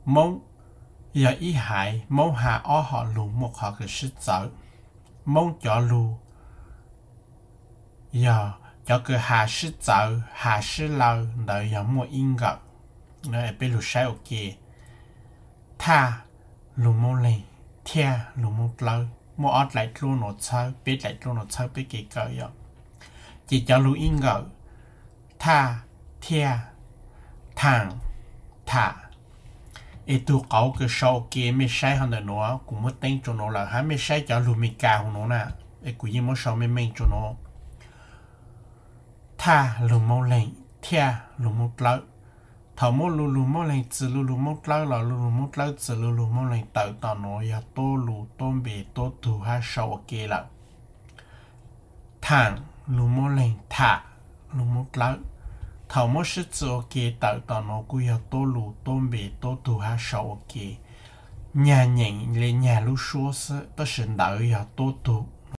Moob yog ib haiv, Moob has ob hom lug muaj qhov kws sib txawv. Moob cov lug yog cov kws has sib txawv has sib law ntawd yog muaj ib nkawm. Peb lug saib ua ke, thaj lug Moob Leeg, thiaj lug Moob Dlawb, muaj ob dlaim dluab nuav txhawb, peb dlaim dluab nuav txhawb peb kev kawm yom. Ces cov lug ib nkawm, thaj, thiaj, thaam, tham. Es tug qauv kws sau ua ke mej saib hov ntawm nuav, kuv muab teeb rua nuav lawm hab, mej saib cov lug Meskas huv nuav na, es kuv yeej muab sau meej meej rua nuav. Thaj lug Moob Leeg, thiaj lug Moob Dlawb. Thaum muab lu lug Moob Leeg txwm lu lug Moob Dlawb los lu lug Moob Dlawb txwm lu lug Moob Leeg tawm tom nuav yog tuab lu tuab npe tuab tug hab sau ua ke lawm. Thaam lug Moob Leeg, tham lug Moob Dlawb. Thaum muab sib txwm ua ke tawm tom nuav kuj yog tuab lu tuab npe tuab tug hab sau ua ke. Nyag nyeem le nyag lub suab xwb, tab sis ntawv yog tuab tug.